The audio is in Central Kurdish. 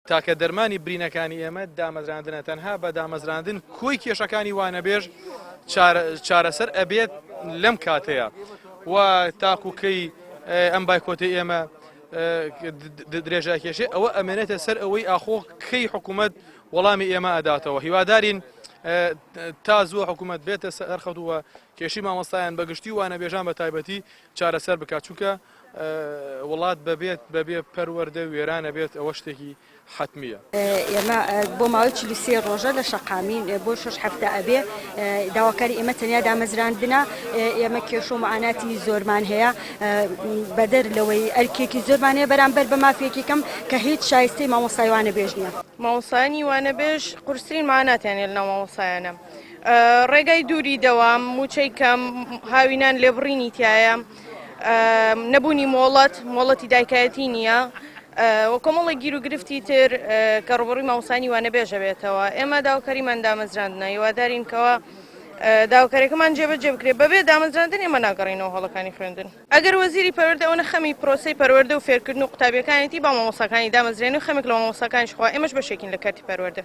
تاکە دەرمانی برینەکانی ئێمە دامەزراندنە، تەنها بە دامەزراندن کۆی کێشەکانی وانەبێژ چارەسەر ئەبێت لەم کاتەیە و تاکو کەی ئەم بایکۆتەی ئێمە درێژاکێشێ ئەوە ئەمێنێتە سەر ئەوەی ئاخۆ کەی حکوومەت وەڵامی ئێمە ئەداتەوە هیوادارین تا زووە حکوومەت بێتە سەر خەوتووە کێشی مامۆستایان بەگشتی وانەبێژان بە تایبەتی چارەسەر بکات چونکە وڵات بەبێت بەبێ پەروەردە وێران ئەبێت ئەوە شتێکی حەتمیە. ئێمە بۆ ماوەی 43 ڕۆژە لە شەقامین بۆ شەش هەفتە ئەبێ داواکاری ئێمە تەنیا دامەزراندنە ئێمە کێشە و معاناتی زۆرمان هەیە بەدەر لەوەی ئەرکێکی زۆرمان هەیە بەرامبەر بە مافێکی کەم کە هیچ شایستەی مامۆستای وانەبێژ نییە. مامۆستایانی وانەبێژ قورسترین معاناتیان هەیە لەناو مامۆستایانە ڕێگای دووری دەوام موچەی کەم هاوینان لێبڕینی تایە نەبوونی مۆڵەت، مۆڵەتی دایکایەتی نییە و کۆمەڵێک گیروگرفتی تر کە ڕووبەڕووی مامۆستایانی وانەبێژ ئەبێتەوە. ئێمە داواکاریمان دامەزراندنە، هیوادارین کەوا داواکاریەکەمان جێبەجێ بکرێت. بەبێ دامەزراندن ئێمە ناگەڕێینەوە هۆڵەکانی خوێندن. ئەگەر وەزیری پەروەردە ئەوەنە خەمی پرۆسەی پەروەردە و فێرکردن و قوتابیەکانێتی با مامۆستاکانی دامەزرێنێ و خەمێک لە مامۆستاکانیش خوا، ئێمەش بەشێکین لە کەرتی پەروەردە.